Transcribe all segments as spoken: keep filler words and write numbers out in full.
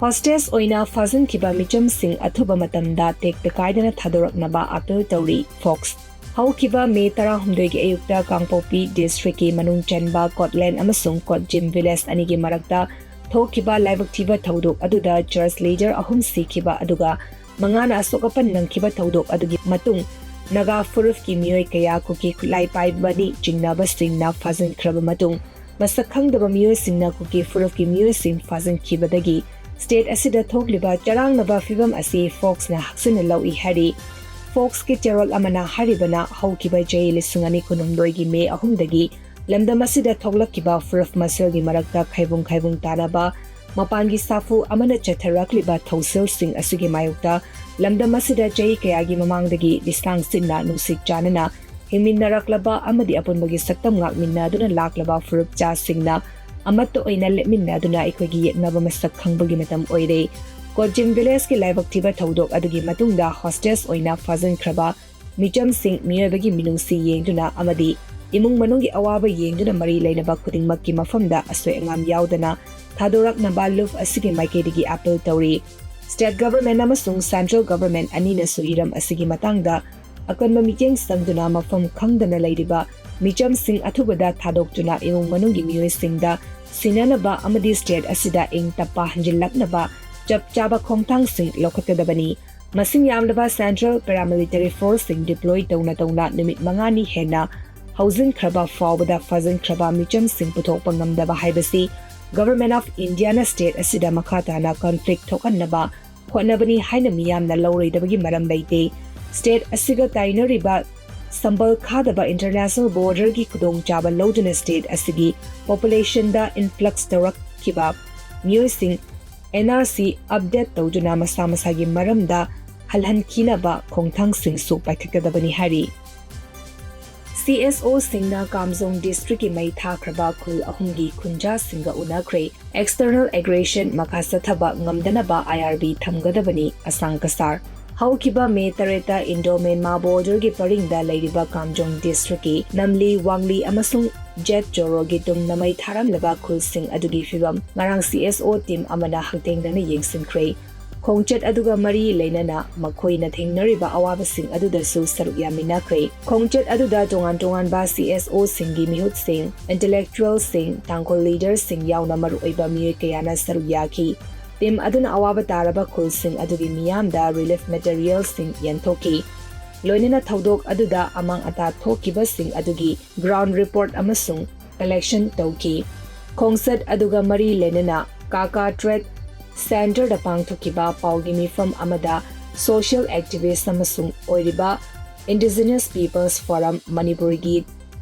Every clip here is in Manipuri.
Hostage ꯑꯣꯏꯅ ꯐꯥꯖꯤꯟꯈꯤꯕ ꯃꯤꯆꯝꯁꯤꯡ ꯑꯊꯨꯕ ꯃꯇꯝꯗ ꯇꯦꯛꯇ ꯀꯥꯏꯗꯅ ꯊꯥꯗꯣꯔꯛꯅꯕ ꯑꯥꯄꯤꯜ ꯇꯧꯔꯤ, ꯐꯣꯛꯁ꯫ ꯍꯧꯈꯤꯕ ꯃꯦ ꯇꯔꯥꯍꯨꯝꯗꯣꯏꯒꯤ ꯑꯌꯨꯛꯇ ꯀꯥꯡꯄꯣꯛꯄꯤ ꯗꯤꯁꯇ꯭ꯔꯤꯛꯀꯤ ꯃꯅꯨꯡ ꯆꯟꯕ ꯀꯣꯠꯂꯦꯟ ꯑꯃꯁꯨꯡ ꯀꯣꯠꯖꯤꯝ ꯚꯤꯂꯦꯖ ꯑꯅꯤꯒꯤ ꯃꯔꯛꯇ ꯊꯣꯛꯈꯤꯕ ꯂꯥꯏꯕꯛ ꯊꯤꯕ ꯊꯧꯗꯣꯛ ꯑꯗꯨꯗ ꯆꯔꯆ ꯂꯤꯗꯔ ꯑꯍꯨꯝ ꯁꯤꯈꯤꯕ ꯑꯗꯨꯒ ꯃꯉꯥꯅ ꯑꯁꯣꯛ ꯑꯄꯟ ꯅꯪꯈꯤꯕ ꯊꯧꯗꯣꯛ ꯑꯗꯨꯒꯤ ꯃꯇꯨꯡ ꯅꯥꯒꯥ ꯐꯨꯔꯨꯞꯀꯤ ꯃꯤꯑꯣꯏ ꯀꯌꯥ ꯀꯨꯀꯤ ꯈꯨꯠꯂꯥꯏ ꯄꯥꯏꯕꯅꯤ ꯆꯤꯡꯅꯕꯁꯤꯡꯅ ꯐꯥꯖꯤꯟꯈ꯭ꯔꯕ ꯃꯇꯨꯡ ꯃꯁꯛ ꯈꯪꯗꯕ ꯃꯤꯑꯣꯏꯁꯤꯡꯅ ꯀꯨꯀꯤ ꯐꯨꯔꯨꯞꯀꯤ ꯃꯤꯑꯣꯏꯁꯤꯡ ꯐꯥꯖꯤꯟꯈꯤꯕꯗꯒꯤ ꯁ꯭ꯇꯦꯠ ꯑꯁꯤꯗ ꯊꯣꯛꯂꯤꯕ ꯆꯔꯥꯡꯅꯕ ꯐꯤꯚꯝ ꯑꯁꯤ ꯐꯣꯛꯁꯅ ꯍꯛꯆꯤꯟꯅ ꯂꯧꯏ ꯍꯥꯏꯔꯤ꯫ ꯐꯣꯛꯁꯀꯤ ꯆꯦꯔꯣꯜ ꯑꯃꯅ ꯍꯥꯏꯔꯤꯕꯅ ꯍꯧꯈꯤꯕ ꯆꯍꯤ ꯂꯤꯁꯤꯡ ꯑꯅꯤ ꯀꯨꯟꯍꯨꯝꯗꯣꯏꯒꯤ ꯃꯦ ꯑꯍꯨꯝꯗꯒꯤ ꯂꯝꯗꯝ ꯑꯁꯤꯗ ꯊꯣꯛꯂꯛꯈꯤꯕ ꯐꯨꯔꯨꯞ ꯃꯁꯦꯜꯒꯤ ꯃꯔꯛꯇ ꯈꯥꯏꯕꯨꯡ ꯈꯥꯏꯕꯨꯡ ꯇꯥꯅꯕ ꯃꯄꯥꯟꯒꯤ ꯁꯥꯐꯨ ꯑꯃꯅ ꯆꯠꯊꯔꯛꯂꯤꯕ ꯊꯧꯁꯤꯜꯁꯤꯡ ꯑꯁꯤꯒꯤ ꯃꯥꯌꯣꯛꯇ ꯂꯝꯗꯝ ꯑꯁꯤꯗ ꯆꯍꯤ ꯀꯌꯥꯒꯤ ꯃꯃꯥꯡꯗꯒꯤ ꯂꯤꯁꯥꯡ ꯁꯤꯠꯅ ꯅꯨꯡꯁꯤꯠ ꯆꯥꯟꯅꯅ ꯍꯤꯡꯃꯤꯟꯅꯔꯛꯂꯕ ꯑꯃꯗꯤ ꯑꯄꯨꯟꯕꯒꯤ ꯁꯛꯇꯝ ꯉꯥꯛꯃꯤꯟꯅꯗꯨꯅ ꯂꯥꯛꯂꯕ ꯐꯨꯔꯨꯞꯆꯥꯁꯤꯡꯅ ꯑꯃꯠꯇ ꯑꯣꯏꯅ ꯂꯦꯞꯃꯤꯟꯅꯗꯨꯅ ꯑꯩꯈꯣꯏꯒꯤ ꯌꯦꯛꯅꯕ ꯃꯁꯛ ꯈꯪꯕꯒꯤ ꯃꯇꯝ ꯑꯣꯏꯔꯦ꯫ ꯀꯣꯖꯤꯝ ꯚꯤꯂꯦꯖꯀꯤ ꯂꯥꯏꯕꯛ ꯊꯤꯕ ꯊꯧꯗꯣꯛ ꯑꯗꯨꯒꯤ ꯃꯇꯨꯡꯗ ꯍꯣꯁꯇꯦꯖ ꯑꯣꯏꯅ ꯐꯥꯖꯤꯟꯈ꯭ꯔꯕ ꯃꯤꯆꯝꯁꯤꯡ ꯃꯤꯑꯣꯏꯕꯒꯤ ꯃꯤꯅꯨꯡꯁꯤ ꯌꯦꯡꯗꯨꯅ ꯑꯃꯗꯤ ꯏꯃꯨꯡ ꯃꯅꯨꯡꯒꯤ ꯑꯋꯥꯕ ꯌꯦꯡꯗꯨꯅ ꯃꯔꯤ ꯂꯩꯅꯕ ꯈꯨꯗꯤꯡꯃꯛꯀꯤ ꯃꯐꯝꯗ ꯑꯁꯣꯏ ꯑꯉꯥꯝ ꯌꯥꯎꯗꯅ ꯊꯥꯗꯣꯔꯛꯅꯕ ꯂꯨꯞ ꯑꯁꯤꯒꯤ ꯃꯥꯏꯀꯩꯗꯒꯤ ꯑꯥꯄꯤꯜ ꯇꯧꯔꯤ꯫ ꯁ꯭ꯇꯦꯠ ꯒꯚꯔꯟꯃꯦꯟꯠ ꯑꯃꯁꯨꯡ ꯁꯦꯟꯇ꯭ꯔꯦꯜ ꯒꯚꯔꯟꯃꯦꯟꯠ ꯑꯅꯤꯅꯁꯨ ꯍꯤꯔꯝ ꯑꯁꯤꯒꯤ ꯃꯇꯥꯡꯗ ꯑꯀꯟꯕ ꯃꯤꯠꯌꯦꯡ ꯆꯪꯗꯨꯅ ꯃꯐꯝ ꯈꯪꯗꯅ ꯂꯩꯔꯤꯕ ꯃꯤꯆꯝꯁꯤꯡ ꯑꯊꯨꯕꯗ ꯊꯥꯗꯣꯛꯇꯨꯅ ꯏꯃꯨꯡ ꯃꯅꯨꯡꯒꯤ ꯃꯤꯑꯣꯏꯁꯤꯡꯗ ꯁꯤꯟꯅꯅꯕ ꯑꯃꯗꯤ ꯁ꯭ꯇꯦꯠ ꯑꯁꯤꯗ ꯏꯪ ꯇꯞꯄ ꯍꯟꯖꯤꯜꯂꯛꯅꯕ ꯆꯞ ꯆꯥꯕ ꯈꯣꯡꯊꯥꯡꯁꯤꯡ ꯂꯧꯈꯠꯀꯗꯕꯅꯤ꯫ ꯃꯁꯤꯡ ꯌꯥꯝꯂꯕ ꯁꯦꯟꯇ꯭ꯔꯦꯜ ꯄꯦꯔꯥꯃꯤꯂꯤꯇꯔꯤ ꯐꯣꯔꯁꯁꯤꯡ ꯗꯤꯄ꯭ꯂꯣꯏ ꯇꯧꯅ ꯇꯧꯅ ꯅꯨꯃꯤꯠ ꯃꯉꯥꯅꯤ ꯍꯦꯟꯅ ꯍꯧꯖꯤꯟꯈ꯭ꯔꯕ ꯐꯥꯎꯕꯗ ꯐꯥꯖꯤꯟꯈ꯭ꯔꯕ ꯃꯤꯆꯝꯁꯤꯡ ꯄꯨꯊꯣꯛꯄ ꯉꯝꯗꯕ ꯍꯥꯏꯕꯁꯤ ꯒꯚꯔꯟꯃꯦꯟꯠ ꯑꯣꯐ ꯏꯟꯗꯤꯌꯥꯅ ꯁ꯭ꯇꯦꯠ ꯑꯁꯤꯗ ꯃꯈꯥ ꯇꯥꯅ ꯀꯟꯐ꯭ꯂꯤꯛ ꯊꯣꯛꯍꯟꯅꯕ ꯍꯣꯠꯅꯕꯅꯤ ꯍꯥꯏꯅ ꯃꯤꯌꯥꯝꯅ ꯂꯧꯔꯣꯏꯗꯕꯒꯤ ꯃꯔꯝ ꯂꯩꯇꯦ꯫ ꯁ꯭ꯇꯦꯠ ꯑꯁꯤꯒ ꯇꯥꯏꯅꯔꯤꯕ ꯁꯝꯕꯜ ꯈꯥꯗꯕ ꯏꯟꯇꯔꯅꯦꯁꯅꯦꯜ ꯕꯣꯔꯗꯔꯒꯤ ꯈꯨꯗꯣꯡꯆꯥꯕ ꯂꯧꯗꯨꯅ ꯁ꯭ꯇꯦꯠ ꯑꯁꯤꯒꯤ ꯄꯣꯄꯨꯂꯦꯁꯟꯗ ꯏꯟꯐ꯭ꯂꯛꯁ ꯇꯧꯔꯛꯈꯤꯕ ꯃꯤꯑꯣꯏꯁꯤꯡ ꯑꯦꯟ ꯑꯥꯔ ꯁꯤ ꯑꯞꯗꯦꯠ ꯇꯧꯗꯨꯅ ꯃꯁꯥ ꯃꯁꯥꯒꯤ ꯃꯔꯝꯗ ꯍꯜꯍꯟꯈꯤꯅꯕ ꯈꯣꯡꯊꯥꯡꯁꯤꯡꯁꯨ ꯄꯥꯏꯈꯠꯀꯗꯕꯅꯤ ꯍꯥꯏꯔꯤ꯫ ꯁꯤ ꯑꯦꯁ ꯑꯣꯁꯤꯡꯅ ꯀꯥꯝꯖꯣꯡ ꯗꯤꯁꯇ꯭ꯔꯤꯛꯀꯤ ꯃꯩ ꯊꯥꯈ꯭ꯔꯕ ꯈꯨꯜ ꯑꯍꯨꯝꯒꯤ ꯈꯨꯟꯖꯥꯁꯤꯡꯒ ꯎꯅꯈ꯭ꯔꯦ꯫ ꯑꯦꯛꯁꯇꯔꯅꯦꯜ ꯑꯦꯒ꯭ꯔꯦꯁꯟ ꯃꯈꯥ ꯆꯠꯊꯕ ꯉꯝꯗꯅꯕ ꯑꯥꯏ ꯑꯥꯔ ꯕꯤ ꯊꯝꯒꯗꯕꯅꯤ, ꯑꯁꯥꯡ ꯀꯁꯥꯔ꯫ ꯍꯧꯈꯤꯕ ꯃꯦ ꯇꯔꯦꯠꯇ ꯏꯟꯗꯣ ꯃ꯭ꯌꯥꯟꯃꯥꯔ ꯕꯣꯔꯗꯔꯒꯤ ꯄꯔꯤꯡꯗ ꯂꯩꯔꯤꯕ ꯀꯥꯝꯖꯣꯡ ꯗꯤꯁꯇ꯭ꯔꯤꯛꯀꯤ ꯅꯝꯂꯤ, ꯋꯥꯡꯂꯤ ꯑꯃꯁꯨꯡ ꯖꯦꯠ ꯖꯣꯔꯣꯒꯤ ꯇꯨꯝꯅ ꯃꯩ ꯊꯥꯔꯝꯂꯕ ꯈꯨꯜꯁꯤꯡ ꯑꯗꯨꯒꯤ ꯐꯤꯚꯝ ꯉꯔꯥꯡ C S O team ꯑꯃꯅ ꯍꯛꯊꯦꯡꯅꯅ ꯌꯦꯡꯁꯤꯟꯈ꯭ꯔꯦ꯫ ꯈꯣꯡꯆꯠ ꯑꯗꯨꯒ ꯃꯔꯤ ꯂꯩꯅꯅ ꯃꯈꯣꯏꯅ ꯊꯦꯡꯅꯔꯤꯕ ꯑꯋꯥꯕꯁꯤꯡ ꯑꯗꯨꯗꯁꯨ ꯁꯔꯨꯛ ꯌꯥꯃꯤꯟꯅꯈ꯭ꯔꯦ꯫ ꯈꯣꯡꯆꯠ ꯑꯗꯨꯗ ꯇꯣꯉꯥꯟ ꯇꯣꯉꯥꯟꯕ C S O ꯁꯤꯡꯒꯤ ꯃꯤꯍꯨꯠꯁꯤꯡ, intellectual ꯁꯤꯡ, ꯇꯥꯡꯈꯨꯜ leader ꯁꯤꯡ ꯌꯥꯎꯅ ꯃꯔꯨꯑꯣꯏꯕ ꯃꯤꯑꯣꯏ ꯀꯌꯥꯅ ꯁꯔꯨꯛ ꯌꯥꯈꯤ꯫ Team ꯑꯗꯨꯅ ꯑꯋꯥꯕ ꯇꯥꯔꯕ ꯈꯨꯜꯁꯤꯡ ꯑꯗꯨꯒꯤ ꯃꯤꯌꯥꯝꯗ relief material ꯁꯤꯡ ꯌꯦꯟꯊꯣꯛꯈꯤ꯫ ꯂꯣꯏꯅꯅ ꯊꯧꯗꯣꯛ ꯑꯗꯨꯗ ꯑꯃꯥꯡ ꯑꯇꯥ ꯊꯣꯛꯈꯤꯕꯁꯤꯡ ꯑꯗꯨꯒꯤ ground report ꯑꯃꯁꯨꯡ collection ꯇꯧꯈꯤ꯫ ꯈꯣꯡꯆꯠ ꯑꯗꯨꯒ ꯃꯔꯤ ꯂꯩꯅꯅ ꯀꯥꯀꯥ Trade Center ꯗ ꯄꯥꯡꯊꯣꯛꯈꯤꯕ ꯄꯥꯎꯒꯤ ꯃꯤꯐꯝ ꯑꯃꯗ social activist ꯑꯃꯁꯨꯡ ꯑꯣꯏꯔꯤꯕ Indigenous Peoples Forum ꯃꯅꯤꯄꯨꯔꯒꯤ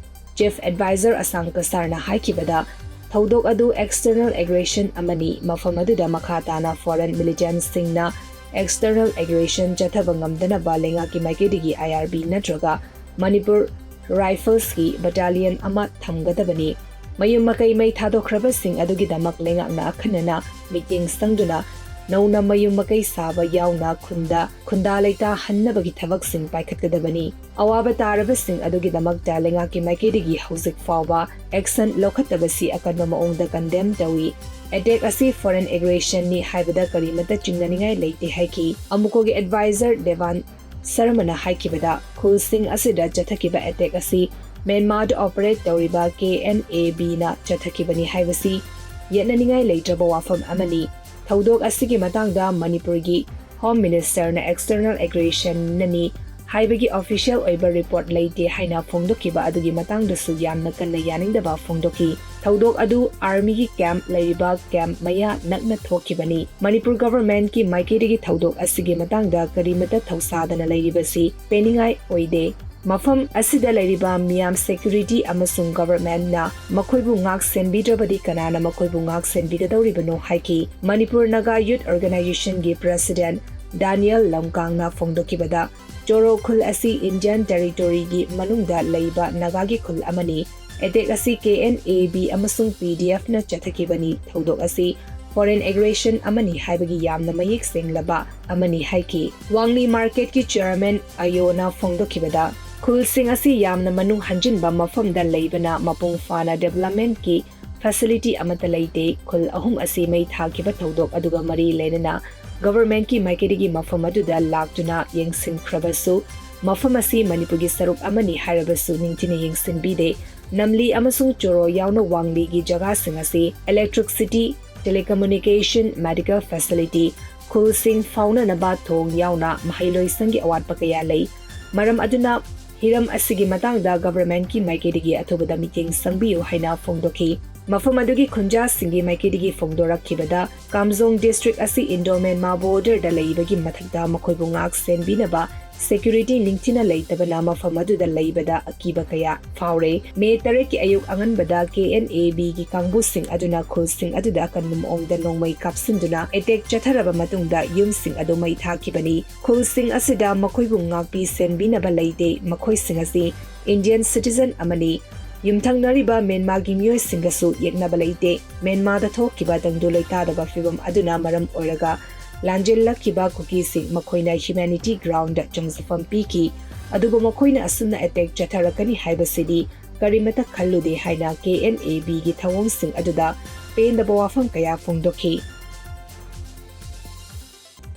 Chief Advisor ꯑꯁꯥꯡ ꯀꯁꯥꯔꯅ ꯍꯥꯏꯈꯤꯕꯗ, ꯊꯧꯗꯣꯛ ꯑꯗꯨ external aggression ꯑꯃꯅꯤ, ꯃꯐꯝ ꯑꯗꯨꯗ ꯃꯈꯥ ꯇꯥꯅ foreign militant ꯁꯤꯡꯅ external aggression ꯆꯠꯊꯕ ꯉꯝꯗꯅꯕ ꯂꯩꯉꯥꯛꯀꯤ ꯃꯥꯏꯀꯩꯗꯒꯤ I R B ꯅꯠꯇ꯭ꯔꯒ ꯃꯅꯤꯄꯨꯔ Rifles ꯀꯤ battalion ꯑꯃ ꯊꯝꯒꯗꯕꯅꯤ꯫ ꯃꯌꯨꯝ ꯃꯀꯩ ꯃꯩ ꯊꯥꯗꯣꯛꯈ꯭ꯔꯕꯁꯤꯡ ꯑꯗꯨꯒꯤꯗꯃꯛ ꯂꯩꯉꯥꯛꯅ ꯑꯈꯟꯅꯅ ꯃꯤꯠꯌꯦꯡ ꯆꯪꯗꯨꯅ ꯅꯧꯅ ꯃꯌꯨꯝ ꯃꯀꯩ ꯁꯥꯕ ꯌꯥꯎꯅ ꯈꯨꯟꯗ ꯈꯨꯟꯗꯥ ꯂꯩꯇꯥ ꯍꯟꯅꯕꯒꯤ ꯊꯕꯛꯁꯤꯡ ꯄꯥꯏꯈꯠꯀꯗꯕꯅꯤ꯫ ꯑꯋꯥꯕ ꯇꯥꯔꯕꯁꯤꯡ ꯑꯗꯨꯒꯤꯗꯃꯛꯇ ꯂꯩꯉꯥꯛꯀꯤ ꯃꯥꯏꯀꯩꯗꯒꯤ ꯍꯧꯖꯤꯛ ꯐꯥꯎꯕ action ꯂꯧꯈꯠꯇꯕꯁꯤ ꯑꯀꯟꯕ ꯃꯑꯣꯡꯗ condemn ꯇꯧꯏ꯫ Attack ꯑꯁꯤ foreign aggression ꯅꯤ ꯍꯥꯏꯕꯗ ꯀꯔꯤꯃꯠꯇ ꯆꯤꯡꯅꯅꯤꯡꯉꯥꯏ ꯂꯩꯇꯦ ꯍꯥꯏꯈꯤ꯫ ꯑꯃꯨꯀꯣꯒꯤ advisor ꯗꯦꯕꯥꯟ ꯁꯔꯃꯅ ꯍꯥꯏꯈꯤꯕꯗ, ꯈꯨꯜꯁꯤꯡ ꯑꯁꯤꯗ ꯆꯠꯊꯈꯤꯕ attack ꯑꯁꯤ ꯃ꯭ꯌꯥꯟꯃꯥꯔꯗ operate ꯇꯧꯔꯤꯕ K N A B ꯅ ꯆꯠꯊꯈꯤꯕꯅꯤ ꯍꯥꯏꯕꯁꯤ ꯌꯦꯠꯅꯅꯤꯡꯉꯥꯏ ꯂꯩꯇ꯭ꯔꯕ ꯋꯥꯐꯝ ꯑꯃꯅꯤ꯫ ꯊꯧꯗꯣꯛ ꯑꯁꯤꯒꯤ ꯃꯇꯥꯡꯗ ꯃꯅꯤꯄꯨꯔꯒꯤ Home Minister ꯅ external aggression ꯅꯅꯤ ꯍꯥꯏꯕꯒꯤ official ꯑꯣꯏꯕ report ꯂꯩꯇꯦ ꯍꯥꯏꯅ ꯐꯣꯡꯗꯣꯛꯈꯤꯕ ꯑꯗꯨꯒꯤ ꯃꯇꯥꯡꯗꯁꯨ ꯌꯥꯝꯅ ꯀꯟꯅ ꯌꯥꯅꯤꯡꯗꯕ ꯐꯣꯡꯗꯣꯛꯈꯤ꯫ ꯊꯧꯗꯣꯛ ꯑꯗꯨ army ꯒꯤ camp ꯂꯩꯔꯤꯕ camp ꯃꯌꯥ ꯅꯛꯅ ꯊꯣꯛꯈꯤꯕꯅꯤ꯫ ꯃꯅꯤꯄꯨꯔ government ꯀꯤ ꯃꯥꯏꯀꯩꯗꯒꯤ ꯊꯧꯗꯣꯛ ꯑꯁꯤꯒꯤ ꯃꯇꯥꯡꯗ ꯀꯔꯤꯃꯠꯇ ꯊꯧꯁꯥꯗꯅ ꯂꯩꯔꯤꯕꯁꯤ ꯄꯦꯟꯅꯤꯡꯉꯥꯏ ꯑꯣꯏꯗꯦ꯫ ꯃꯐꯝ ꯑꯁꯤꯗ ꯂꯩꯔꯤꯕ ꯃꯤꯌꯥꯝ security ꯑꯃꯁꯨꯡ government ꯅ ꯃꯈꯣꯏꯕꯨ ꯉꯥꯛ ꯁꯦꯟꯕꯤꯗ꯭ꯔꯕꯗꯤ ꯀꯅꯥꯅ ꯃꯈꯣꯏꯕꯨ ꯉꯥꯛ ꯁꯦꯟꯕꯤꯒꯗꯧꯔꯤꯕꯅꯣ ꯍꯥꯏꯈꯤ꯫ ꯃꯅꯤꯄꯨꯔ ꯅꯥꯒꯥ Youth Organization ꯒꯤ President ꯗꯥꯅꯤꯌꯦꯜ ꯂꯝꯀꯥꯡꯅ ꯐꯣꯡꯗꯣꯛꯈꯤꯕꯗ, ꯖꯣꯔꯣ ꯈꯨꯜ ꯑꯁꯤ Indian territory ꯒꯤ ꯃꯅꯨꯡꯗ ꯂꯩꯕ ꯅꯥꯒꯥꯒꯤ ꯈꯨꯜ ꯑꯃꯅꯤ꯫ Attack ꯑꯁꯤ K N A B ꯑꯃꯁꯨꯡ P D F ꯅ ꯆꯠꯊꯈꯤꯕꯅꯤ꯫ ꯊꯧꯗꯣꯛ ꯑꯁꯤ foreign aggression ꯑꯃꯅꯤ ꯍꯥꯏꯕꯒꯤ ꯌꯥꯝꯅ ꯃꯌꯦꯛ ꯁꯦꯡꯂꯕ ꯑꯃꯅꯤ ꯍꯥꯏꯈꯤ꯫ ꯋꯥꯡꯂꯤ market ꯀꯤ chairman ꯑꯌꯣꯅ ꯐꯣꯡꯗꯣꯛꯈꯤꯕꯗ, ꯈꯨꯜꯁꯤꯡ ꯑꯁꯤ ꯌꯥꯝꯅ ꯃꯅꯨꯡ ꯍꯟꯖꯤꯟꯕ ꯃꯐꯝꯗ ꯂꯩꯕꯅ ꯃꯄꯨꯡ ꯐꯥꯅ developmentꯀꯤ facility ꯑꯃꯠꯇ ꯂꯩꯇꯦ꯫ ꯈꯨꯜ ꯑꯍꯨꯝ ꯑꯁꯤ ꯃꯩ ꯊꯥꯈꯤꯕ ꯊꯧꯗꯣꯛ ꯑꯗꯨꯒ ꯃꯔꯤ ꯂꯩꯅꯅ governmentꯀꯤ ꯃꯥꯏꯀꯩꯗꯒꯤ ꯃꯐꯝ ꯑꯗꯨꯗ ꯂꯥꯛꯇꯨꯅ ꯌꯦꯡꯁꯤꯟꯈ꯭ꯔꯕꯁꯨ, ꯃꯐꯝ ꯑꯁꯤ ꯃꯅꯤꯄꯨꯔꯒꯤ ꯁꯔꯨꯛ ꯑꯃꯅꯤ ꯍꯥꯏꯔꯕꯁꯨ ꯅꯤꯡꯊꯤꯅ ꯌꯦꯡꯁꯤꯟꯕꯤꯗꯦ꯫ ꯅꯝꯂꯤ ꯑꯃꯁꯨꯡ ꯆꯣꯔꯣ ꯌꯥꯎꯅ ꯋꯥꯡꯂꯤꯒꯤ ꯖꯒꯥꯁꯤꯡ ꯑꯁꯤ electricity, telecommunication, medical facility, ꯈꯨꯜꯁꯤꯡ ꯐꯥꯎꯅꯅꯕ ꯊꯣꯡ ꯌꯥꯎꯅ ꯃꯍꯩꯂꯣꯏꯁꯪꯒꯤ ꯑꯋꯥꯠꯄ ꯀꯌꯥ ꯂꯩ꯫ ꯃꯔꯝ ꯑꯗꯨꯅ ꯍꯤꯔꯝ ꯑꯁꯤꯒꯤ ꯃꯇꯥꯡꯗ governmentꯀꯤ ꯃꯥꯏꯀꯩꯗꯒꯤ ꯑꯊꯨꯕꯗ ꯃꯤꯠꯌꯦꯡ ꯆꯪꯕꯤꯌꯨ ꯍꯥꯏꯅ ꯐꯣꯡꯗꯣꯛꯈꯤ꯫ ꯃꯐꯝ ꯑꯗꯨꯒꯤ ꯈꯨꯟꯖꯥꯁꯤꯡꯒꯤ ꯃꯥꯏꯀꯩꯗꯒꯤ ꯐꯣꯡꯗꯣꯔꯛꯈꯤꯕꯗ, ꯀꯥꯝꯖꯣꯡ district ꯑꯁꯤ Indo Myanmar borderꯗ ꯂꯩꯕꯒꯤ ꯃꯊꯛꯇ ꯃꯈꯣꯏꯕꯨ ꯉꯥꯛ ꯁꯦꯟꯕꯤꯅꯕ security ꯅꯤꯡꯊꯤꯅ ꯂꯩꯇꯕꯅ ꯃꯐꯝ ꯑꯗꯨꯗ ꯂꯩꯕꯗ ꯑꯀꯤꯕ ꯀꯌꯥ ꯐꯥꯎꯔꯦ꯫ ꯃꯦ ꯇꯔꯦꯠꯀꯤ ꯑꯌꯨꯛ ꯑꯉꯟꯕꯗ KNABꯒꯤ ꯀꯥꯡꯕꯨꯁꯤꯡ ꯑꯗꯨꯅ ꯈꯨꯜꯁꯤꯡ ꯑꯗꯨꯗ ꯑꯀꯟꯕ ꯃꯑꯣꯡꯗ ꯅꯣꯡꯃꯩ ꯀꯥꯞꯁꯤꯟꯗꯨꯅ attack ꯆꯠꯊꯔꯕ ꯃꯇꯨꯡꯗ ꯌꯨꯝꯁꯤꯡ ꯑꯗꯨ ꯃꯩ ꯊꯥꯈꯤꯕꯅꯤ꯫ ꯈꯨꯜꯁꯤꯡ ꯑꯁꯤꯗ ꯃꯈꯣꯏꯕꯨ ꯉꯥꯛꯄꯤ ꯁꯦꯟꯕꯤꯅꯕ ꯂꯩꯇꯦ꯫ ꯃꯈꯣꯏꯁꯤꯡ ꯑꯁꯤ Indian citizen ꯑꯃꯅꯤ꯫ ꯌꯨꯝꯊꯪꯅꯔꯤꯕ ꯃ꯭ꯌꯥꯟꯃꯥꯔꯒꯤ ꯃꯤꯑꯣꯏꯁꯤꯡꯒꯁꯨ ꯌꯦꯛꯅꯕ ꯂꯩꯇꯦ꯫ ꯃ꯭ꯌꯥꯟꯃꯥꯔꯗ ꯊꯣꯛꯈꯤꯕ ꯇꯪꯗꯨ ꯂꯩꯇꯥꯗꯕ ꯐꯤꯚꯝ ꯑꯗꯨꯅ ꯃꯔꯝ ꯑꯣꯏꯔꯒ ꯂꯥꯟꯖꯦꯜꯂꯛꯈꯤꯕ ꯀꯨꯀꯤꯁꯤꯡ ꯃꯈꯣꯏꯅ humanity groundꯗ ꯆꯪꯖꯐꯝ ꯄꯤꯈꯤ꯫ ꯑꯗꯨꯕꯨ ꯃꯈꯣꯏꯅ ꯑꯁꯨꯝꯅ attack ꯆꯠꯊꯔꯛꯀꯅꯤ ꯍꯥꯏꯕꯁꯤꯗꯤ ꯀꯔꯤꯃꯠꯇ ꯈꯜꯂꯨꯗꯦ ꯍꯥꯏꯅ KNABꯒꯤ ꯊꯧꯑꯣꯡꯁꯤꯡ ꯑꯗꯨꯗ ꯄꯦꯟꯗꯕ ꯋꯥꯐꯝ ꯀꯌꯥ ꯐꯣꯡꯗꯣꯛꯈꯤ꯫